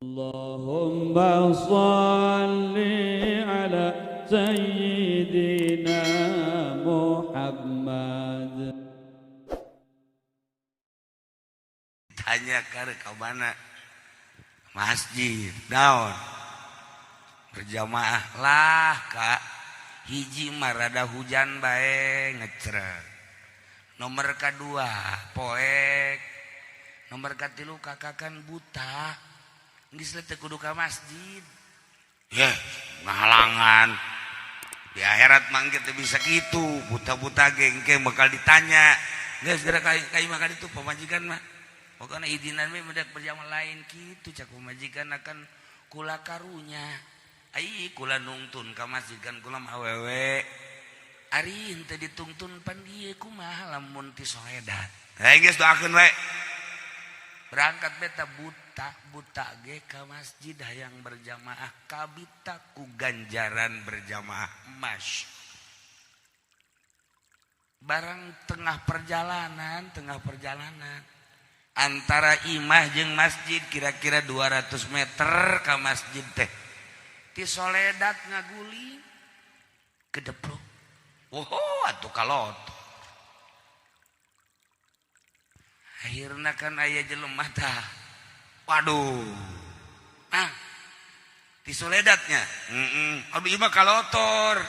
اللهم صل على سيدنا محمد. Tanya ke mana masjid daun berjamaah lah kak, hiji marada hujan bae ngecrek, nomor kedua poek, nomor katilu kakakan buta geus teu kudu ka masjid. Ya ngahalangan di akhirat mah teu bisa kitu, buta-buta gengke bakal ditanya. Geus geura ka imah ka ditu pamajikan mah. Pokoknya izinan we mendak berjamaah lain kitu cak pamajikan akan kula karunya. Ai kula nungtun ka masjid kan kula mah awewe. Ari henteu ditungtun pan ieu kumaha lamun ti soledat. Hei geus doakeun we. Berangkat beta buta buta ge ka masjid hayang berjamaah kabita ku ganjaran berjamaah mas. Barang tengah perjalanan antara imah jeung masjid kira-kira 200 meter ka masjid teh. Ti soledat ngaguling kedeplok. Oh, atuh kalot. Akhirna kan aya jelema tah. Waduh. Ah. Ti soledatnya. Heeh. Aduh ieu mah kalotor.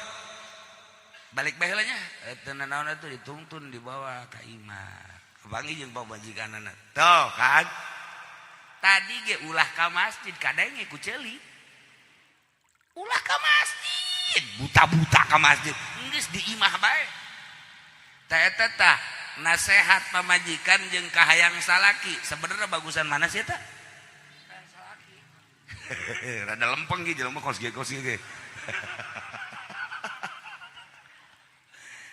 Balik bae heula nya. Teu nanaon atuh dituntun dibawa ka imah. Bangi jeung pamajikanana. Tuh kan. Tadi ge ulah ka masjid kadenge ku ceuli. Ulah ka masjid, buta-buta ka masjid. Geus di imah bae. Tah eta tah nasehat pamajikan jeung kahayang salaki. Sebenarnya bagusan mana sih eta? Hayang salaki. Rada lempeng ge jelema kos ge kos ge.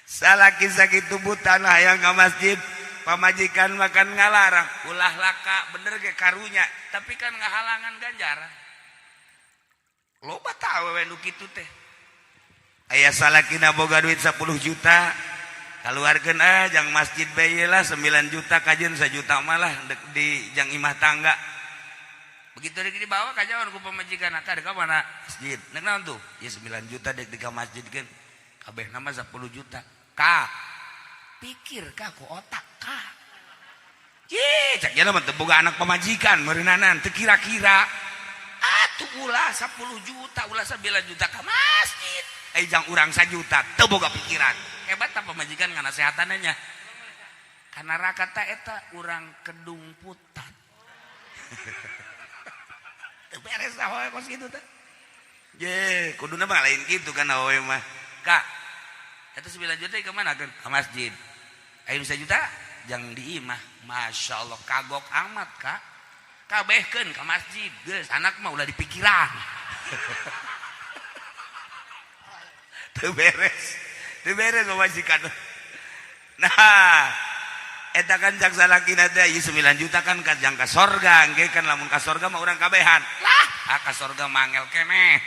Salaki sakitu buta hayang ka masjid. Pamajikan makan ngalarang ulah laka bener ge karunya tapi kan ngahalangan ganjaran loba tah awewe nu kitu teh. Aya salakina boga duit 10 juta kaluarkeun ah jang masjid bae lah 9 juta kajeun 1 juta malah di jang imah tangga. Begitu deuk dibawa kajawan ku pamajikan ka mana masjid nek naon tuh ya 9 juta deuk di ka masjid keun kabehna mah 10 juta ka pikir ka ku otak ka. Ye, cak jana mah teu boga anak pamajikan meureunana teu kira-kira. Atuh ulah 10 juta, ulah 9 juta ka masjid. Eh jang urang 1 juta teu boga pikiran. Hebat tah pamajikan nganasehatanna nya. Ka neraka ta eta urang kedung putat. Teu beres tah we kos kitu teh. Ye, kuduna mah lain kitu kan awewe mah. Kak, eta 9 juta ka mana keun? Ka masjid. Ayo 1 juta jang di imah. Masya Allah kagok amat kak. Kabehkeun ka masjid geus anak mah ulah dipikiran. Teu beres. Teu beres pamajikan. Nah, eta kan cak salakina teh ieu 9 juta kan ka jang ka sorga, engke kan lamun ka sorga mah urang kabehan. Lah, ah ka sorga mangel keneh.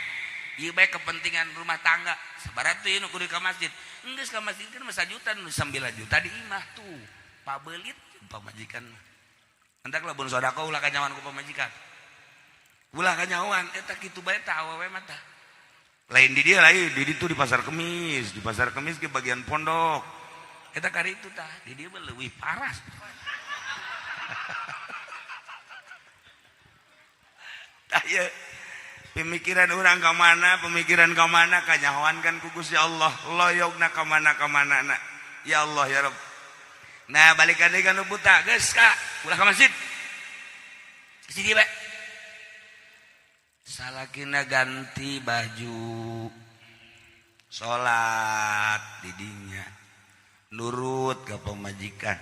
Ieu bae kepentingan rumah tangga. Sabaraha tuh ieu nu kudu ka masjid. Geus ka masjid kan mah 1 juta, 9 juta di imah tuh. Pabelit pamajikan mah. Entak lamun sedekah ulah kanyawan ku pamajikan. Ulah kanyawan eta kitu bae tah awewe mah tah. Lain di dia lain, di ditu di pasar Kemis, di pasar Kemis ke bagian pondok. Eta kari itu tah, di dia mah leuwih parah. Tah ieu pemikiran urang ka mana, pemikiran ka mana kanyahoan kan ku Gusti Allah, loyogna ka mana ka mana na. Ya Allah ya Rabb. Nah, balikan deui ka nu buta, geus ka, ulah ka masjid. Geus di dieu bae. Salakina ganti baju. Salat di dinya. Nurut ka pamajikan.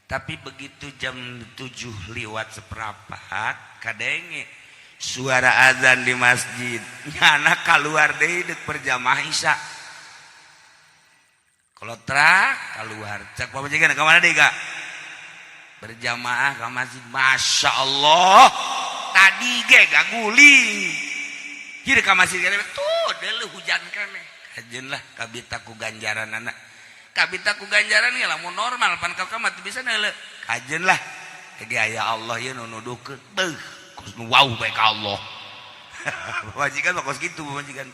Tapi begitu jam 7:15 kadenge suara azan di masjid. Nyana keluar deui deuk berjamaah isya. Kolotra keluar. Cak pamajikan ka mana deui ka? Berjamaah ka masjid. Masya Allah. Tadi ge gaguling. Kieu ka masjid keneh tuh deuleuh hujan keneh. Kajeun lah kabita ku ganjaranana. Kabita ku ganjaran ge lamun normal pan ka mah teu bisa neuleuh. Kajeun lah. Ge aya Allah ieu nu nuduhkeun. Beuh. Kos nu wau bae ka Allah. Pamajikan mah kos kitu pamajikan.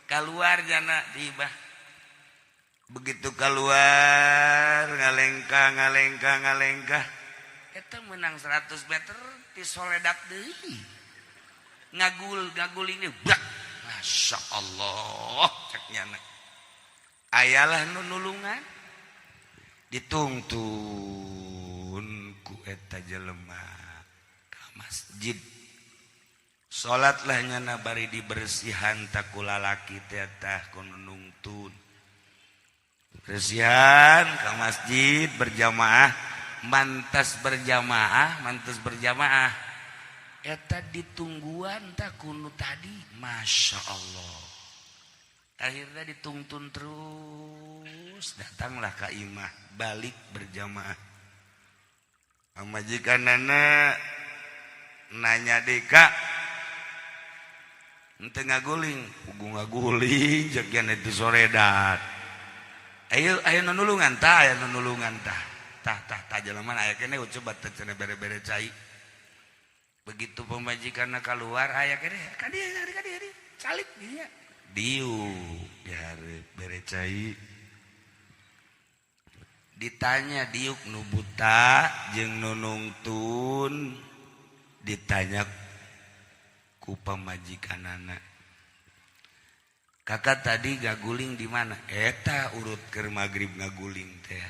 Keluar jana di imah. Begitu keluar ngalengkah ngalengkah ngalengkah. Eta menang 100 meter ti soledak deui. Ngagul ngaguling deui. Brak. Masya Allah cek nyana. Ayalah nu nulungan. Ditungtun ku eta jelema ka masjid. Salatlah nyana bari dibersihan tak ku lalaki teh tah ku nungtun. Bersihan ka masjid berjamaah, mantas berjamaah, mantas berjamaah. Eta ditungguan tak ku nu tadi, Masya Allah. Akhirnya ditungtun terus, datanglah ka imah, balik berjamaah. Pamajikanana nanya deka, ente ngaguling, pugu ngaguling, jagian itu soredat. Ayo, ayo nunulungan tah, ayo nunulungan tah, tah tah tah jelema aya kene coba teh cenah bere-bere cai. Begitu pemajikanna keluar aya kene, ka dieu ka dieu calik dieu. Diuk dihareup bere cai. Ditanya diuk nu buta jeung nu nungtun, ditanya ku pamajikanana. Kakak tadi ngaguling di mana? Eta urut keur magrib ngaguling teh.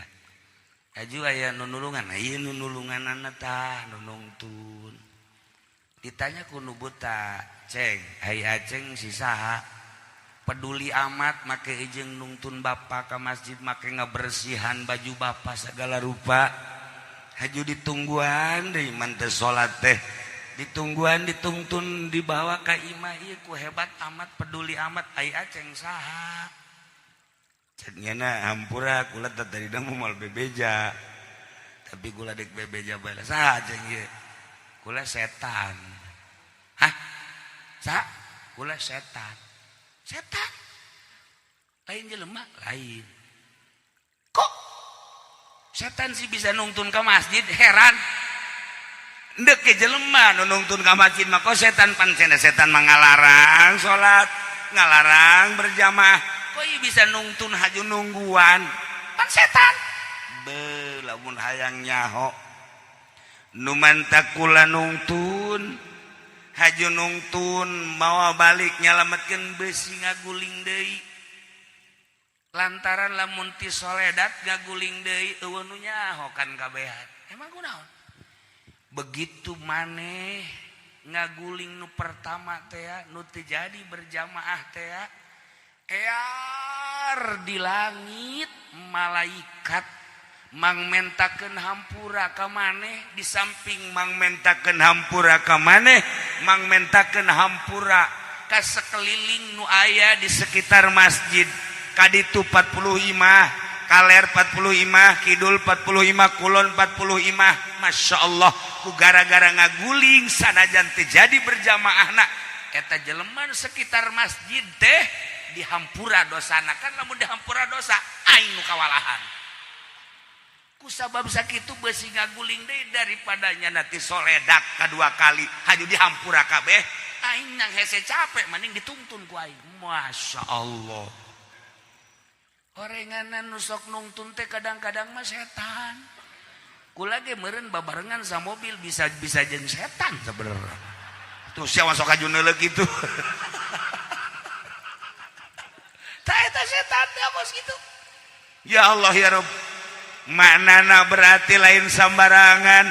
Aju aya nu nulungan, ieu nu nulunganana tah nu nungtun. Ditanya ku nu buta, "Ceng, ai aceng si saha?" Peduli amat make jeung nungtun bapa ka masjid, make ngabersihan baju bapa segala rupa. Haju ditungguan deui man teh salat teh. Ditungguan ditungtun dibawa ka imah ieu ku hebat amat peduli amat ai aceng saha. Cek nyana hampura kula teh tadi da moal bebeja. Tapi kula dek bebeja bae saha aceng ieu? Kula setan. Hah? Saha? Kula setan. Setan? Lain jelema? Lain. Kok setan sih bisa nungtun ka masjid? Heran. Ndek ke jelema nu nungtun ka masjid mah kok setan pan cenah setan mah ngalarang salat, ngalarang berjamaah. Kok ieu bisa nungtun haju nungguan? Pan setan. Be lamun hayang nyaho. Nu mantak kula nungtun haju nungtun mawa balik nyalametkeun besi ngaguling deui. Lantaran lamun ti soledat ngaguling deui eueuh nu nyaho kan kabehan. Emang kunaon? Begitu maneh ngaguling nu pertama teh nu teu jadi berjamaah teh ear di langit malaikat mangmentakeun hampura ka maneh, di samping mangmentakeun hampura ka maneh, mangmentakeun hampura ka sekeliling nu aya di sekitar masjid. Kaditu 40 imah, kaler 40 imah, kidul 40 imah, kulon 40 imah. Masya Allah, ku gara-gara ngaguling sanajan teu jadi berjamaahna eta jelema sekitar masjid teh dihampura dosana. Kan lamun dihampura dosa aing nu kawalahan. Ku sabab sakitu beusi ngaguling deui daripada nya nanti soledak kadua kali haju dihampura kabeh aing nang hese capek mending dituntun ku aing. Masya Allah, orenganan nu sok nungtun teh kadang-kadang mah setan. Kula ge meureun babarengan sa mobil bisa bisa jeung setan sebenarnya. Tuh sia masuk ka juneuleuh kitu. Tah eta setan teh bos kitu. Ya Allah ya Rabb. Maknana berarti lain sambarangan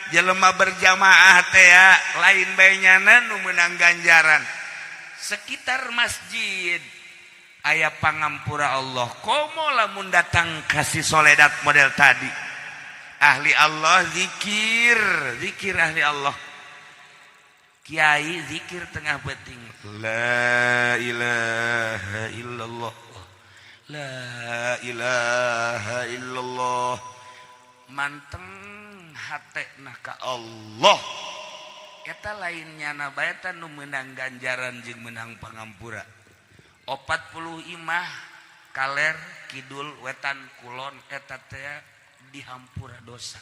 jelema berjamaah teh ya, lain bae nyana nu meunang ganjaran. Sekitar masjid aya pangampura Allah. Komo lamun datang kasih soledat model tadi. Ahli Allah zikir, zikir ahli Allah. Kiai zikir tengah peuting. La ilaha illallah. La ilaha illallah. Manteng hatena ka Allah. Eta lain nyana bae eta nu meunang ganjaran jeung meunang pangampura. 40 imah kaler kidul wetan kulon eta teh dihampura dosa.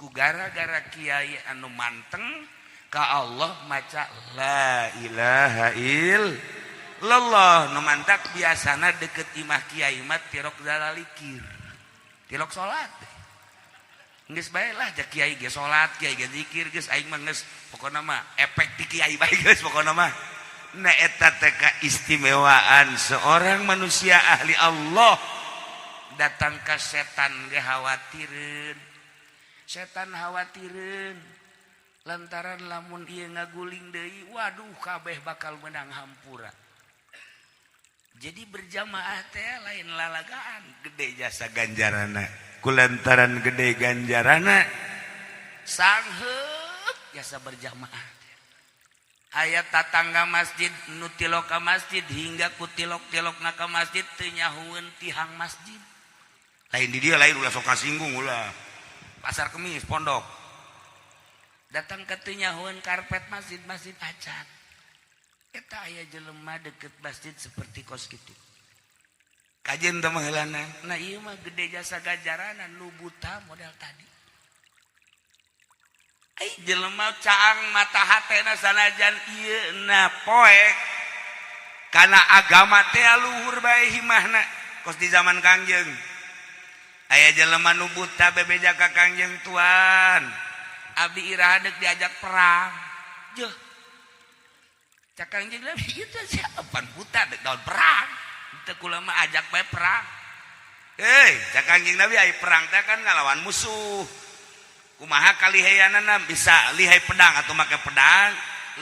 Ku gara-gara kiai anu manteng Ka Allah maca la ilaha illallah. Nu mantak biasana deket imah kiai mah tirok zalalikir, tilok salat. Geus bae lah, ja kiai ge salat, kiai ge zikir, geus aing mah geus pokona mah efek ti kiai bae geus pokona mah. Nah, eta teh keistimewaan seorang manusia ahli Allah. Datang ke setan ge khawatireun, setan khawatireun lantaran lamun ieu ngaguling deui, waduh, kabeh bakal menang hampura. Jadi berjamaah teh lain lalagaan, gede jasa ganjarana. Kulantaran gede ganjarana, sangheuk jasa berjamaah. Aya tatangga masjid nu tilok ka masjid, hingga ku tilok-tilok na ka masjid teu nyahueun tihang masjid. Lain di dia, lain, ulah sok kasinggung, ulah. Pasar Kemis pondok datang ke teu nyahueun karpet masjid, masjid acan. Eta aya jelema deket masjid seperti kos kitu, kajen teh mah. Nah, ieu mah gede jasa ganjarana nu buta model tadi. Ai jelema caang mata hatena, sanajan ieu na poek kana agama teh luhur bae himahna. Kos di zaman Kangjeng aya jelema nu buta bebeja ka Kangjeng, "Tuan, abdi iraha deuk diajak perang?" Jeuh, cak Kangjeng Nabi, itu siapa buta dek daun perang? Teu, kula mah ajak bae perang. Eh, cak Kangjeng Nabi, ai perang teh kan ngalawan musuh, kumaha kaliheyanana? Bisa lihai pedang atau make pedang,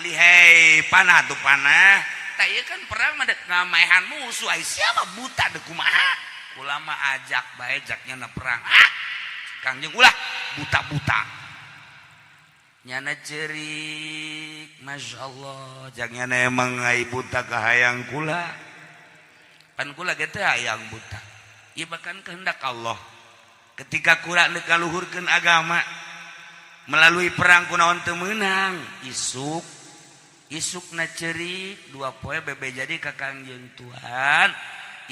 lihai panah atau panah. Tak, ieu kan perang mah dek ngamaehan musuh, ai siapa buta dek kumaha? Kula mah ajak bae jaknya na perang. Ah, Kangjeng, ulah buta-buta. Nyana cerik, "Masya Allah," jangan, "emang ai buta kahayang kula, pan kula ge teh hayang buta." Ieu bahkan kehendak Allah ketika kula deuk ngaluhurkeun agama melalui perang, kunaon teu meunang. Isuk isuk na cerik 2 poe bebe jadi ka Kangjeng, "Tuhan,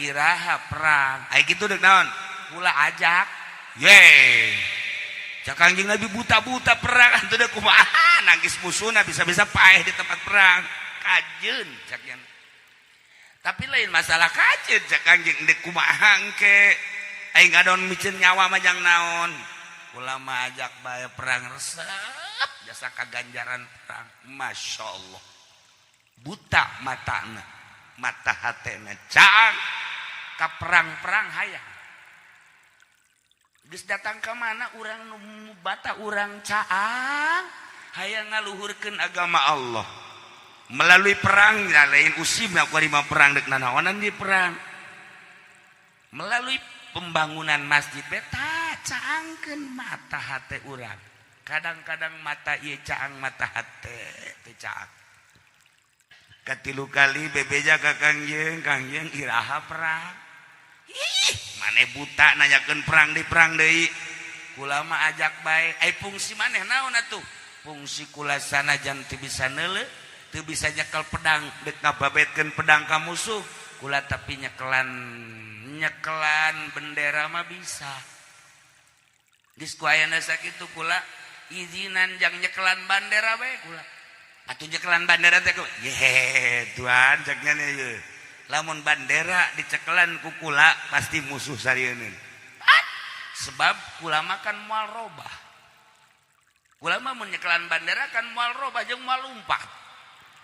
iraha perang?" Ai kitu deuk naon? Kula ajak ye. Cak Kangjeng Nabi, buta-buta perang atuh deuk kumaha? Nangkis musuhna bisa-bisa paeh di tempat perang. Kajeun, cak yang, tapi lain masalah kajeun, cak Kangjeng, deuk kumaha engke aing ngadon miceun nyawa mah jang naon? Kula mah ajak bae perang, resep jasa kaganjaran perang. Masya Allah, buta matana, mata hatena caang ka perang-perang hayang. Geus datang ke mana urang nu bata, urang caang hayang ngaluhurkeun agama Allah melalui perang. Ya, lain usim ku mah perang dek nanaonan di perang melalui pembangunan masjid beta caangkeun mata hate urang. Kadang-kadang mata ieu caang, mata hate teu caang. Katilu kali bebeja ka Kangjeng, "Kangjeng, iraha perang?" "Ih, maneh buta nanyakeun perang di perang deui." "Kula mah ajak bae." "Ai fungsi maneh naon atuh?" "Fungsi kula sanajan teu bisa neuleu, teu bisa nyekel pedang dek ngababetkeun pedang ka musuh kula, tapi nyekelan nyekelan bendera mah bisa. Geus ku ayana sakitu kula izinan jang nyekelan bandera bae kula atuh." "Nyekelan bandera teh?" "Ye, tuan," ceknya ye, "lamun bandera dicekelan ku kula pasti musuh sarieun, sebab kula makan moal robah. Kula mah mun nyekelan bandera kan moal robah jeung moal lumpat.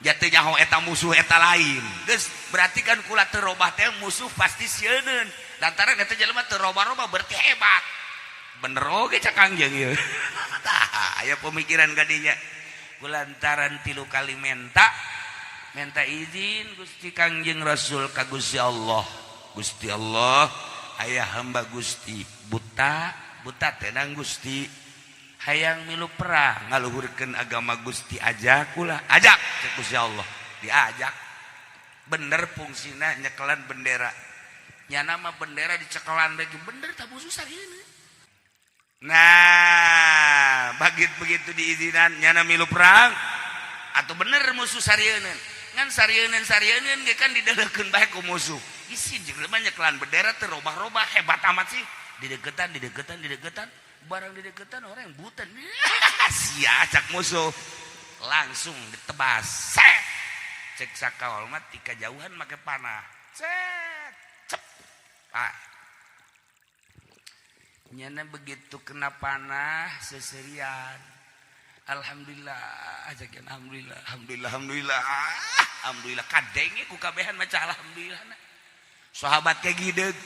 Jatuh nyaho eta musuh eta lain. Geus berarti kan kula teu robah teh musuh pasti sieun, lantaran eta jelema teu robah-robah berarti hebat." "Bener oge," cak Kangjeng ieu. Tah, aya pemikiran kadinya. Kulantaran tilu kali menta minta izin Gusti Kangjeng Rasul ka Gusti Allah, "Gusti Allah, ayah hamba Gusti buta buta tenang Gusti, hayang milu perang ngaluhurkeun agama Gusti, ajak kula." "Ajak," cek Gusti Allah. Diajak bener fungsina nyekelan bendera. Nyana mah bendera dicekelan bagi bener tak musuh ini. Nah, begitu begitu diizinan nyana milu perang atau bener musuh sarieun. Ngan sarieun sarieun ge kan didelekeun bae ku musuh, isin jeung nyekelan bendera teu robah-robah, hebat amat sih. Dideketan, dideketan, dideketan, barang dideketan orang yang buta. "Sia," cak musuh. Langsung ditebas. Set. Cek sakaol mah ti kajauhan make panah. Set. Cep. Ah. Nyana begitu kena panah seserian. Alhamdulillah, ajakan alhamdulillah, alhamdulillah, alhamdulillah. Alhamdulillah kadenge ku kabehan maca alhamdulillah. Sahabat ke gideg.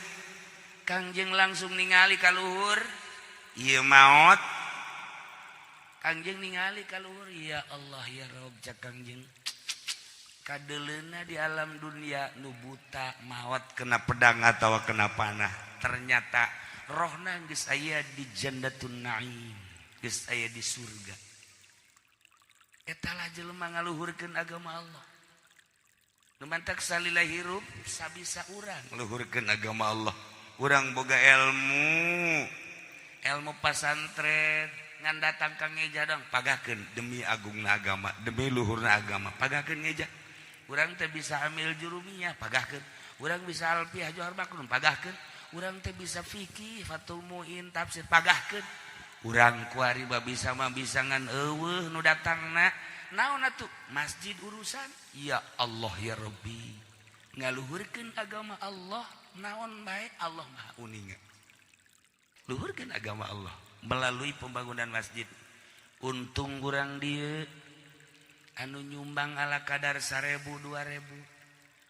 Kangjeng langsung ningali ka luhur. Ieu maot. Kangjeng ningali ka luhur, ya Allah ya Rob cak Kangjeng. Kadeleuna di alam dunia nu buta maot kena pedang atawa kena panah. Ternyata rohna geus aya di Jannatun Naim, geus aya di surga. Eta lah jelema ngaluhurkeun agama Allah. Nu mantak salila hirup sabisa urang luhurkeun agama Allah. Urang boga ilmu, ilmu pasantren ngan datang ka ngeja dong pagahkeun demi agungna agama, demi luhurna agama, pagahkeun ngeja. Urang teh bisa amil jurumiyah, pagahkeun. Urang bisa alfiah johar maknun, pagahkeun. Urang teh bisa fikih, Fathul Muin, tafsir, pagahkeun. Urang kuari bisa mah bisa ngan eueuh nu datangna. Naon atuh? Masjid urusan. Ya Allah ya Rabbi. Ngaluhurkeun agama Allah, naon bae Allah Maha Uninga. Luhurkeun agama Allah melalui pembangunan masjid. Untung urang dieu anu nyumbang ala kadar 1000 2000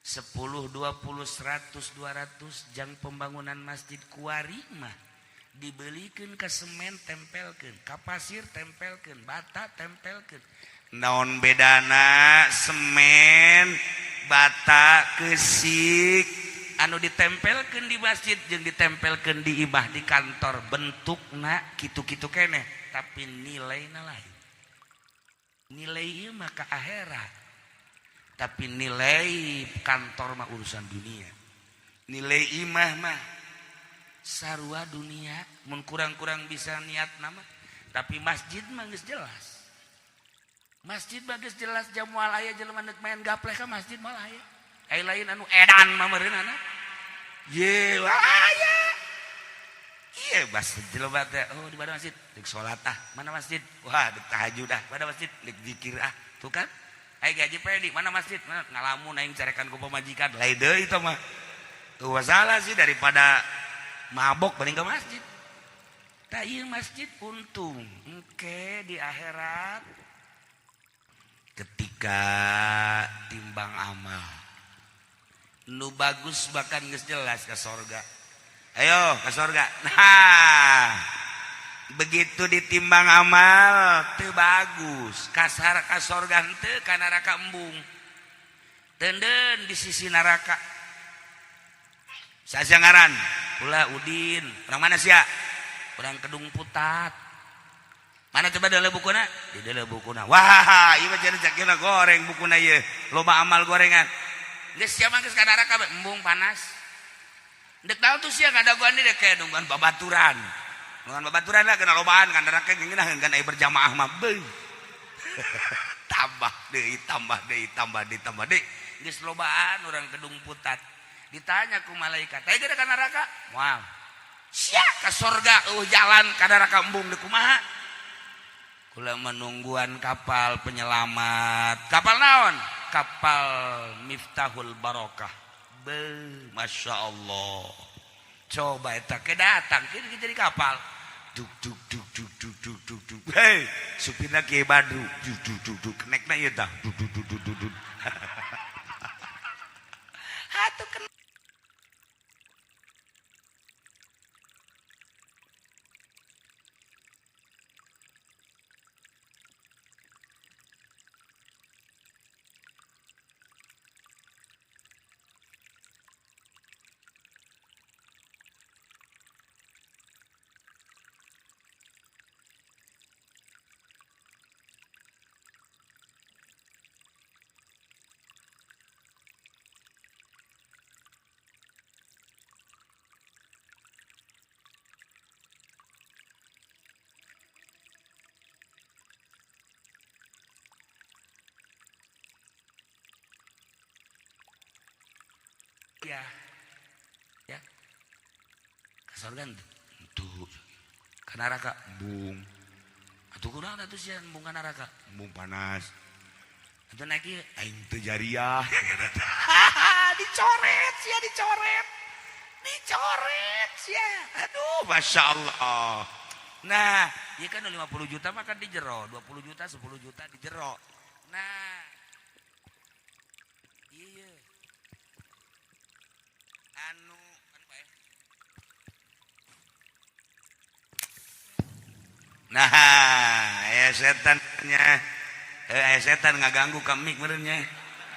10 20 100 200 jang pembangunan masjid kuari mah dibelikeun ka semen tempelkeun, ka pasir tempelkeun, bata tempelkeun. Naon bedana semen, bata, kesik anu ditempelkeun di masjid jeung ditempelkeun di imah di kantor bentukna kitu-kitu keneh tapi nilaina lain. Nilai ieu mah ka akhirat. Tapi nilai kantor mah urusan dunia. Nilai imah mah sarua dunia, mun kurang-kurang bisa niat nama. Tapi masjid mah geus jelas. Masjid mah geus jelas jam moal aya jelema neuk main gapleh ka masjid moal aya. Ai lain anu edan mah meureunana. Ye aya. Ieu bas jelema teh oh di mana masjid? Deuk salat ah. Mana masjid? Wah deuk tahajud ah. Mana masjid? Deuk zikir ah. Tuh kan? Ai gaji pedi mana masjid? Mana ngalamun aing carekan ku pamajikan. Lain deui itu mah. Eueuh salah sih daripada mabok mending ke masjid. Tah ieu masjid untung engke di akhirat ketika timbang amal nu bagus bahkan geus jelas ke sorga. Ayo ke sorga. Nah, begitu ditimbang amal teu bagus, kasar ka sorga henteu ka neraka embung. Teunden di sisi neraka. Saha ngaran? Kula Udin. Urang mana sia? Urang Kedung Putat. Mana coba deuleu bukuna? Di deuleu bukuna. Wah, ieu mah jadi jakina goreng bukuna ieu. Loba amal gorengan. Geus sia mah geus ka neraka embung panas. Dek tahu tuh sia ngadaguan deui kayak nungguan babaturan. Nungguan babaturan lah kena lobaan kan neraka ngeunaheun kan aya berjamaah mah beuh. Tambah deui, tambah deui, tambah deui, tambah deui. Geus lobaan urang Kedung Putat. Ditanya ku malaikat, "Aya geus ka neraka?" Moal. Sia ka sorga eueuh jalan ka neraka embung deui kumaha? Kula menungguan kapal penyelamat. Kapal naon? Kapal Miftahul Barokah. Be, Masya Allah. Coba eta ke datang ke jadi kapal. Duk duk duk duk duk duk duk duk. Hei, supirna Kiai Badru. Duk duk duk duk. Kenekna ieu tah. Duk duk duk duk duk. Atuh kena. Ya, ya, ke surga tuh, ke neraka bung, atuh kurang atuh sia bung ka neraka, bung panas. Atuh naik ieu aing teu jariah. Dicoret sia, dicoret. Dicoret sia. Aduh, Masya Allah. Nah, ieu kan 50 juta mah kan di jero, 20 juta, 10 juta di jero. Nah, iya. Anu kan bae. Nah, aya setannya. Aya setan ngaganggu ka mik meureun nya.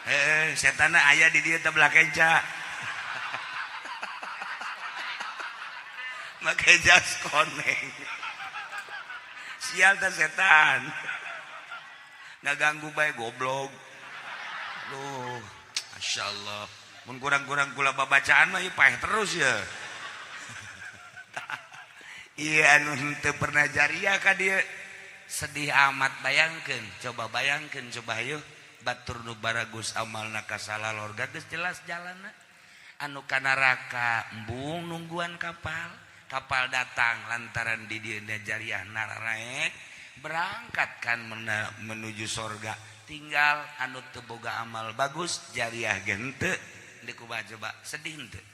Heeh, setanna aya di dieu teh belah kenca. Make jas koneng. Sial teh setan. Ngaganggu bae goblok. Aduh, Masya Allah. Mun kurang-kurang kula babacaan mah ieu paeh terus ya. Iya anu teu pernah jariah ka dieu. Sedih amat bayangkeun, coba bayangkeun coba hayu batur nu baragus amalna ka salalorga geus jelas jalanna. Anu ka neraka embung nungguan kapal. Kapal datang lantaran di dieu jariah naraek berangkat kan menuju sorga. Tinggal anu teu boga amal bagus jariah gente deuk kumaha coba sedih henteu.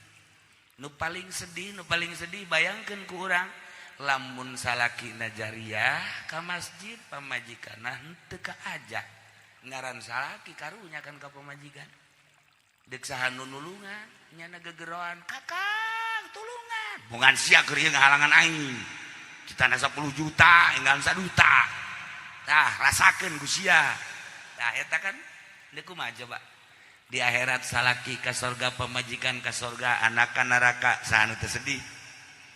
Nu paling sedih bayangkeun ku urang lamun salakina jariah ka masjid pamajikanna henteu kaajak. Ngaran salaki karunya kan ka pamajikan. Deuk saha nu nulungan nyana gegeroan kakang tulungan. Bungan sia keur ieu ngahalangan aing. Ditanda 10 juta, enggal 1 juta. Tah rasakeun ku sia. Tah eta kan deuk kumaha coba. Di akhirat salaki ka sorga, pamajikan ka sorga, anak ka neraka, saha nu teu sedih.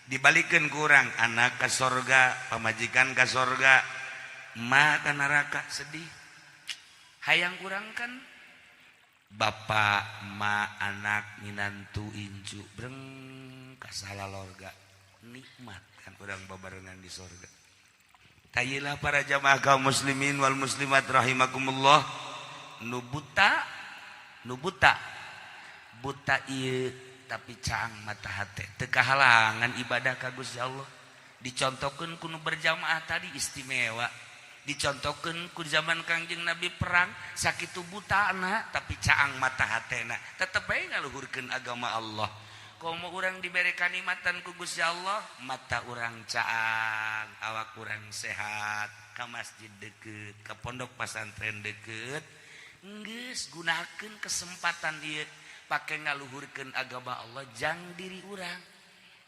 Dibalikeun ku urang, anak ka sorga, pamajikan ka sorga, emak ka neraka, sedih. Hayang kurang kan bapak, emak, anak, minantu, incu, breng ka salalorga. Nikmat kan urang babarengan di sorga. Tayilah para jamaah kaum muslimin wal muslimat rahimakumullah. Nu buta buta ieu tapi caang mata hate teu kahalangan ibadah ka Gusti Allah. Dicontohkeun ku nu berjamaah tadi istimewa. Dicontohkeun ku zaman Kangjeng Nabi perang sakitu butana tapi caang mata hatena tetep bae ngaluhurkeun agama Allah. Komo urang dibere kanikmatan ku Gusti Allah, mata urang caang, awak urang sehat, ka masjid deukeut, ka pondok pasantren deukeut, geus gunakeun kesempatan ieu pake ngaluhurkeun agama Allah jang diri urang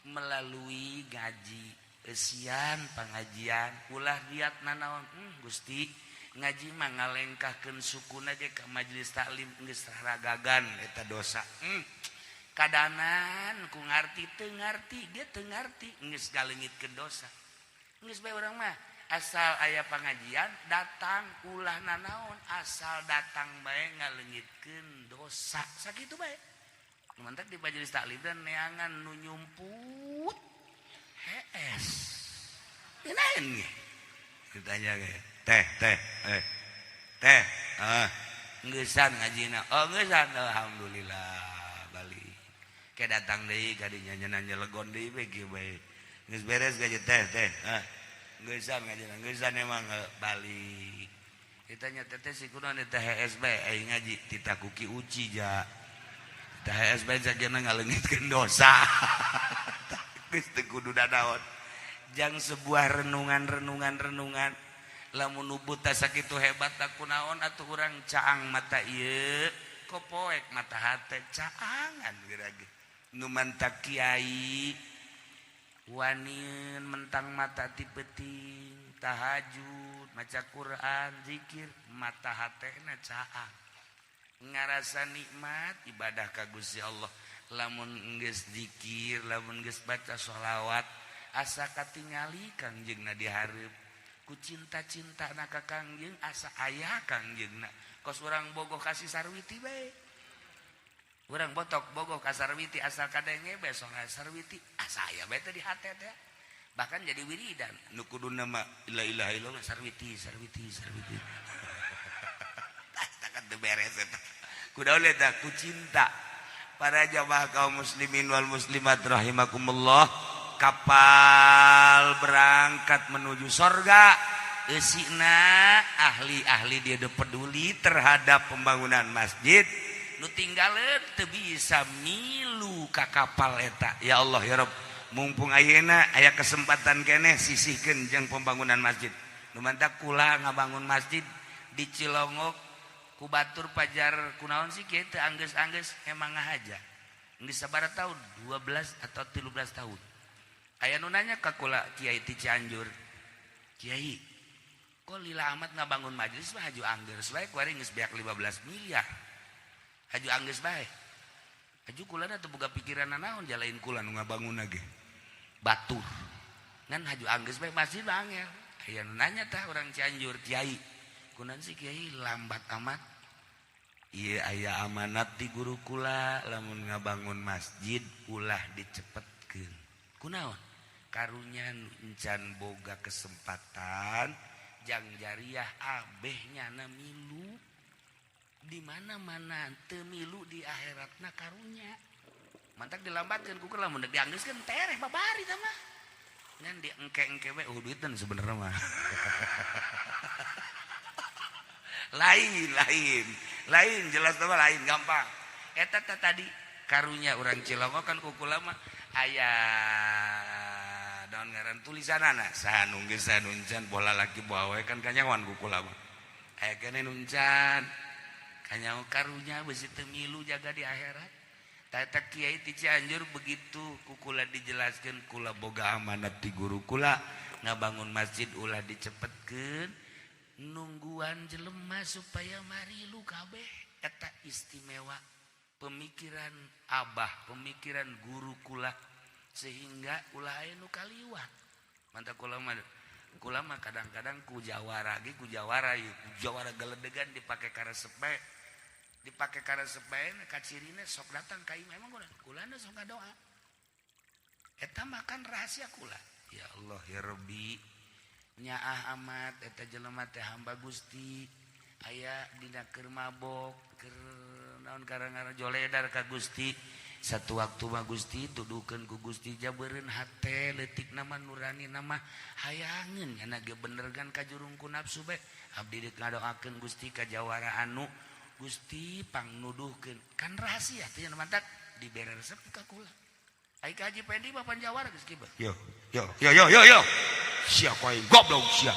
melalui ngaji, eusian pangajian, ulah niat nanaon, Gusti ngaji mah ngalengkahkeun sukuna ge ka majelis taklim geus ragagan eta dosa. Kadanan ku ngarti teu ngarti dia teu ngarti geus galeungitkeun dosa. Geus bae urang mah asal aya pangajian datang ulah nanaon asal datang bae ngaleungitkeun dosa sakitu bae. Mantak di majelis taklim dan neangan nu nyumput hees. Dinaen ge. Ditanya ge, teh teh eh teh ah ngeusan ngajina. Oh ngeusan alhamdulillah balik. Ke datang deui ka dinya nanya legon deui we kieu bae. Geus beres gaji teh teh ah ngeusan ngajina ngeusan emang balik. Ditanya teteh si kunaon teh HS bae aing ngaji titah ku Ki Uci ja. Titah HS bae sagena ngaleungitkeun dosa. Geus teu kudu dadaon. Jang sebuah renungan-renungan-renungan lamun nu buta sakitu hebat kunaon atuh urang caang mata ieu kopoek mata hate caangan geura ge. Nu mantak kiai wanieun mentang mata ti peuting tahajud maca Quran zikir mata hatena caang ngarasa nikmat ibadah ka Gusti Allah. Lamun geus zikir lamun geus baca sholawat asa katingali Kangjengna dihareup ku cinta-cintana ka Kangjeng asa aya Kangjengna kos urang bogoh ka si Sarwiti bae. Urang botok bogoh ka Sarwiti asal kadenge bae sok Sarwiti asa aya bae teh di hate teh. Bahkan jadi wiridan nu kuduna mah la ilaha illallah Sarwiti Sarwiti Sarwiti. Tah kan teu beres eta. Kudaon eta ku cinta. Para jamaah kaum muslimin wal muslimat rahimakumullah, kapal berangkat menuju sorga. Eusina ahli-ahli dia peduli terhadap pembangunan masjid nu tinggaleun teu bisa milu ka kapal eta. Ya Allah ya Rabb, mumpung ayeuna aya kesempatan keneh sisihkeun jeung pembangunan masjid. Nu mantak kula ngabangun masjid di Cilongok ku batur pajar kunaon sih kieu teu anggeus-anggeus emang ngahaja. Geus sabaraha tahun? 12 atau 13 tahun. Aya nu nanya ka kula kiai ti Cianjur. Kiai, kok lila amat ngabangun majelis mah haju anggeus bae kuari geus beak 15 miliar. Haju anggeus bae. Haju kula teu boga pikiran naon jalain kula nu ngabangun ge. Batur. Ngan haju anggeus bae masjid mah angel. Aya nu nanya tah urang Cianjur, kiai, kunaon sih kiai lambat amat? Ieu aya amanat di guru kula lamun ngabangun masjid ulah dicepetkeun. Kunaon? Karunya encan boga kesempatan jang jariah abeh nyana milu di mana-mana teu milu di akhiratna karunya. Mantak dilambatkeun ku lamun deuk dianggeuskeun tereh babari tah mah. Ngan diengke-engke we duiteun sebenarnya mah. Lain lain lain jelas mah lain gampang. Eta teh tadi karunya urang Cilongok kan ku kula mah aya naon ngaran tulisanana saha nu geus saha nu encan bola laki bawa we kan kanyawan ku kula mah. Aya keneh nu encan kanyawa karunya beusi teu milu jaga di akhirat. Tah kiai ti Cianjur begitu ku kula dijelaskeun kula boga amanat ti guru kula ngabangun masjid ulah dicepetkeun nungguan jelema supaya marilu kabeh. Eta istimewa pemikiran abah, pemikiran guru kula sehingga ulah aya nu kaliwat. Mantap kula mah kadang-kadang ku jawara ge ku jawara ieu, ku jawara geledegan dipake karesep bae. Dipake karesep bae kacirina sok datang ka imah emang kula kulana sok ngadoa. Eta makan rahasia kula. Ya Allah ya Rabbi, nyaah amat eta jelema teh hamba Gusti aya dina keur mabok keur naon karang-karang joledar ka Gusti. Satu waktu mah Gusti tuduhkeun ku Gusti jabeureun hate leutik nama nurani nama hayangeun nya ge bener gan ka jurung ku nafsu bae. Abdi deuk ngadoakeun Gusti ka jawara anu Gusti pangnuduhkeun kan rahasia teh nya mantak dibere resep ka kula. Ai ka Haji Pendi mah panjawara geus kieu. Yo yo yo yo yo yo. Sia koe goblok sia.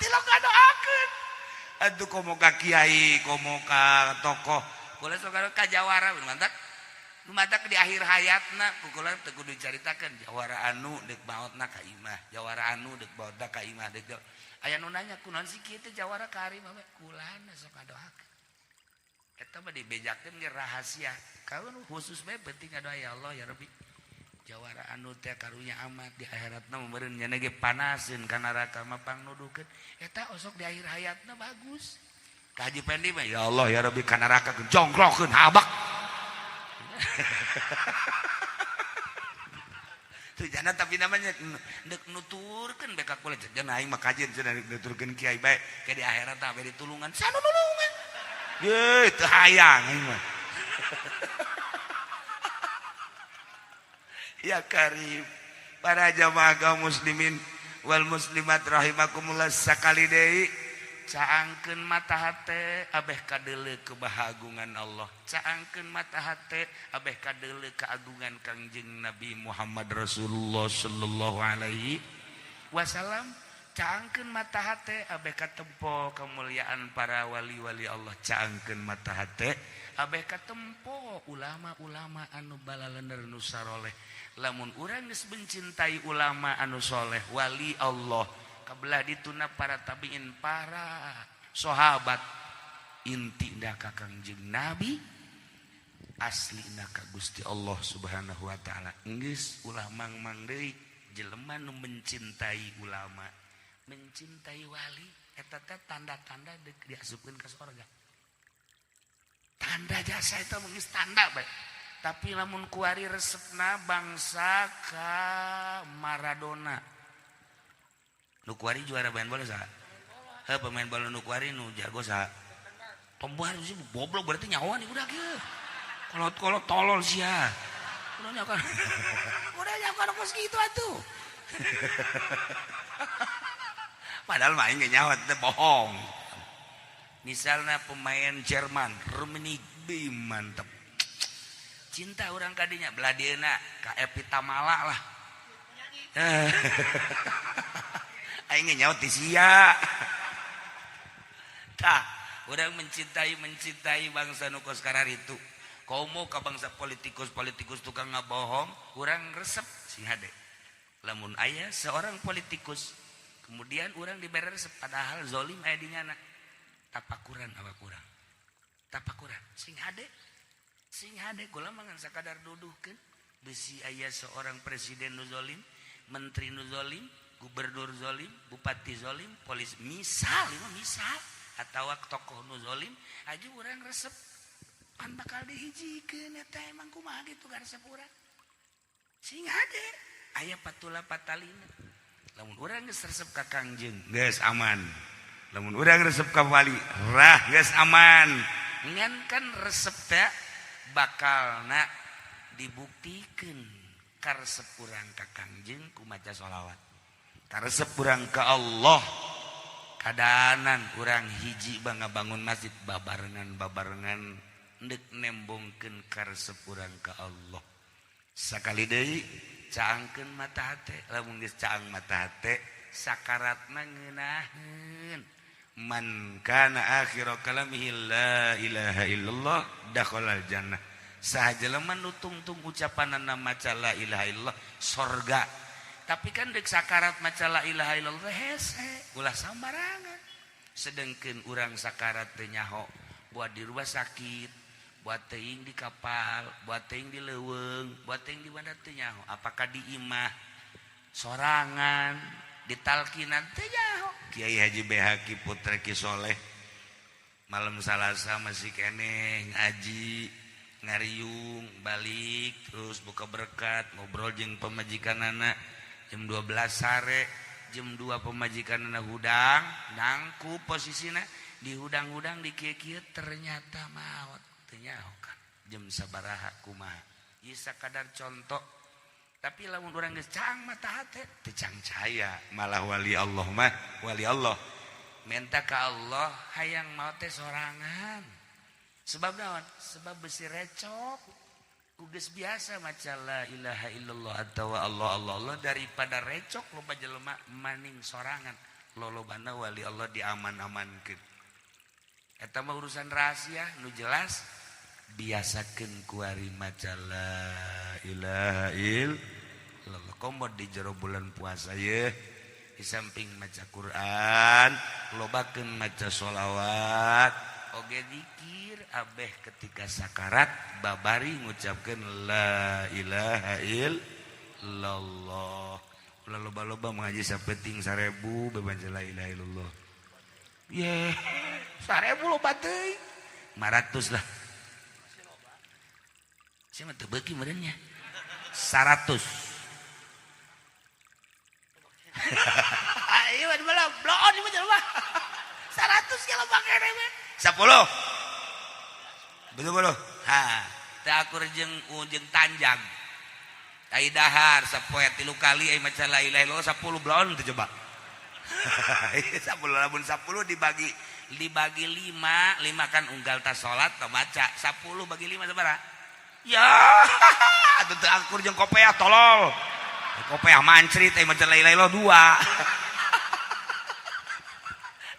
Tilok ngadoakeun. Aduh komo ka kiai, komo ka tokoh. Kula sok ka jawara mantak. Nu mantak di akhir hayatna ku kula teu kudu dicaritakeun jawara anu deuk maotna ka imah, jawara anu deuk maotna ka imah deuk. Aya nu nanya kunaon sih kieu teh jawara ka ari mah kulana sok ngadoakeun. Eta mah dibejakeun ge rahasia. Kaun khusus bae penting ngadoa ya Allah ya Rabbi. Jawara anu teh karunya amat di akhiratna meureun nya ge panaseun ka neraka mah pangnuduhkeun. Eta osok di akhir hayatna bagus. Ka Haji Pendi mah ya Allah ya Rabbi ka neraka jongkrokeun habak. Tuh jana tapi namanya deuk nuturkeun bae ka kula cenah aing mah kajeun cenah nuturkeun kiai bae ke di akhirat tah bari tulungan sanu nulungan. Ye teu hayang aing mah. Ya karim para jamaah kaum muslimin wal muslimat rahimakumullah sakali deui caangkeun mata hate abeh kadeuleu kebahagungan Allah, caangkeun mata hate abeh kadeuleu keagungan Kangjeng Nabi Muhammad Rasulullah sallallahu alaihi wasallam, caangkeun mata hate abeh katempo kemuliaan para wali-wali Allah, caangkeun mata hate abeh katempo ulama-ulama anu balaleuner nu saroleh. Lamun urang geus mencintai ulama anu soleh wali Allah kabelah dituna para tabiin para sahabat intina ka Kangjeng Nabi aslina ka Gusti Allah Subhanahu wa taala. Geus ulah mang-mang deui jelema nu mencintai ulama mencintai wali eta teh tanda-tanda deuk diasupkeun ka sorga. Tanda jasa eta mah geus tanda bae. Tapi lamun kuari resepna bangsa ka Maradona. Nu kuari juara main bola saha? Heuh pemain bola nu kuari nu jago saha? Tombar sih goblok berarti nyawa nih udah kieu. Kolot-kolot tolol sia. Udah nyawa. Udah nyawa kos kitu atuh. Padahal mah aing ge nyaho teh bohong. Misalnya pemain Jerman Rummenigge mantep. Cinta orang kadinya belah dieuna ka Epi Tamala lah. Aing ge nyaho ti sia. Tah, urang mencintai mencintai bangsa nu kos kararitu. Komo ka bangsa politikus-politikus tukang ngabohong, urang resep sing hade. Lamun aya seorang politikus kemudian urang dibere resep padahal zolim aya di nyana. Tapakuran awak urang. Tapakuran sing hade. Sing hade kula mah ngan sakadar duduhkeun bisi aya seorang presiden nu zolim, menteri nu zolim, gubernur zolim, bupati zolim, polisi misal ieu mah misal atawa tokoh nu zolim aja urang resep pan bakal dihijikeun eta emang kumaha kitu karesep urang. Sing hade aya patula patalina. Lamun urang geus resep ka Kangjeng geus aman. Lamun urang resep ka wali rah geus aman. Ngan kan resep teh bakalna dibuktikeun karesep urang ka Kangjeng ku maca sholawat. Karesep urang ka Allah kadanan urang hiji bangun masjid babarengan-babarengan ndek nembongkeun karesep urang ka Allah. Sakali deui caangkeun mata hate, lamun geus caang mata hate sakaratna ngeunaheun. Man kana akhiru kalamihi la ilaha illallah dakhalal jannah. Saha jelema nu tungtung ucapanana maca la ilaha illallah sorga. Tapi kan dek sakarat maca la ilaha illallah hese ulah sambarangan. Sedengkeun urang sakarat teu nyaho buat di rumah sakit, buat teuing di kapal, buat teuing di leuweung, buat teuing di mana teu nyaho. Apakah di imah sorangan, ditalkinan teu nyaho. Kiai Haji Behaki putra Ki Soleh malam Salasa masih keneh ngaji, ngariung, balik terus buka berkat, ngobrol jeung pamajikanana jam 12 sare, jam 2 pamajikanana hudang, nangku posisina di hudang-hudang di kieu-kieu ternyata maot teu nyaho kan jam sabaraha kumaha. Ieu sakadar contoh. Tapi lamun urang geus caang mata hate teu cangcaya, malah wali Allah mah wali Allah minta ka Allah hayang maot teh sorangan. Sebab naon? Sebab besi recok. Ku geus biasa maca la ilaha illallah atawa Allah Allah Allah daripada recok loba jelema maning sorangan. Lolobana wali Allah diaman-amankeun. Eta mah urusan rahasia nu jelas biasakeun kuari maca la ilaha illallah. Komo di jero bulan puasa ye di samping maca Quran lobakeun maca sholawat oge zikir abeh ketika sakarat babari ngucapkeun la ilaha illallah. Ulah loba-loba mengaji sapenting 1000 bebaca la ilaha illallah. Ye, 1000 loba teuing. 500 lah. Saya mah teu beuki meureun nya. 100. Ieu mah balap bloon ieu mah jelema. 100 ge loba keneh mah. 10. Betul betul. Ha, teu akur jeung jeung tanjang. Tai dahar sapoe 3 kali ai maca la ilaha illallah 10 bloon teu coba. 10 lamun 10 dibagi 5, 5 kan unggal tas salat teu maca. 10 bagi 5 sabaraha? Ya, atuh teu akur jeung kopeah tolol. Kopeah mancrit ai maca la ilaha illallah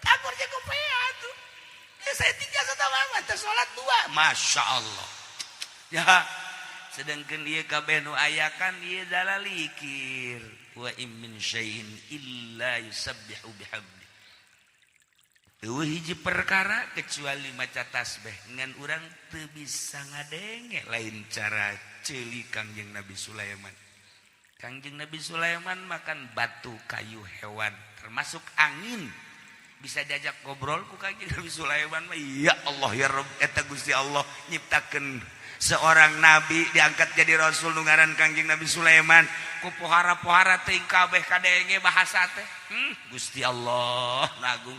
2. Akur jeung kopeah atuh. Ya saya tiga satama teh salat 2. Masya Allah. Ya, sedangkan ieu kabeh nu aya kan ieu dalalikir. Wa in min syai'in illa yusabbihu bihamdi. Eueuh hiji perkara kecuali maca tasbih ngan urang teu bisa ngadenge lain cara ceuli Kangjeng Nabi Sulaiman. Kangjeng Nabi Sulaiman makan batu, kayu, hewan termasuk angin. Bisa diajak ngobrol ku Kangjeng Nabi Sulaiman mah ya Allah ya Rabb eta Gusti Allah nyiptakeun seorang nabi diangkat jadi rasul nu ngaran Kangjeng Nabi Sulaiman ku pohara-pohara teuing kabeh kadenge bahasa teh. Gusti Allah nagung.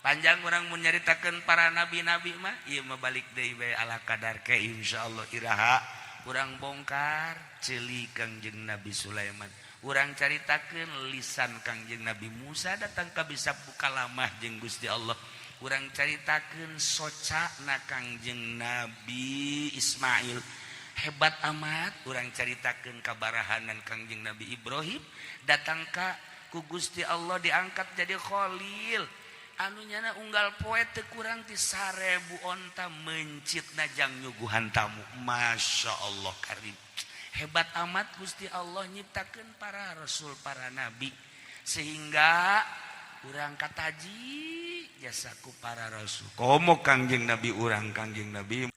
Panjang urang mun nyaritakeun para nabi-nabi mah ieu mah balik deui bae ala kadar ke insyaallah iraha urang bongkar ceuli Kangjeng Nabi Sulaiman. Urang caritakeun lisan Kangjeng Nabi Musa datang ka bisa bukalamah jeung Gusti Allah. Urang caritakeun socana Kangjeng Nabi Ismail. Hebat amat urang caritakeun kabarahanan Kangjeng Nabi Ibrahim datang ka ku Gusti Allah diangkat jadi khalil. Anu nyana unggal poe teu kurang ti 1000 onta mencitna jang nyuguhan tamu. Masya Allah karim. Hebat amat Gusti Allah nyiptakeun para rasul, para nabi, sehingga urang kataji jasaku para rasul. Komo Kangjeng Nabi urang Kangjeng Nabi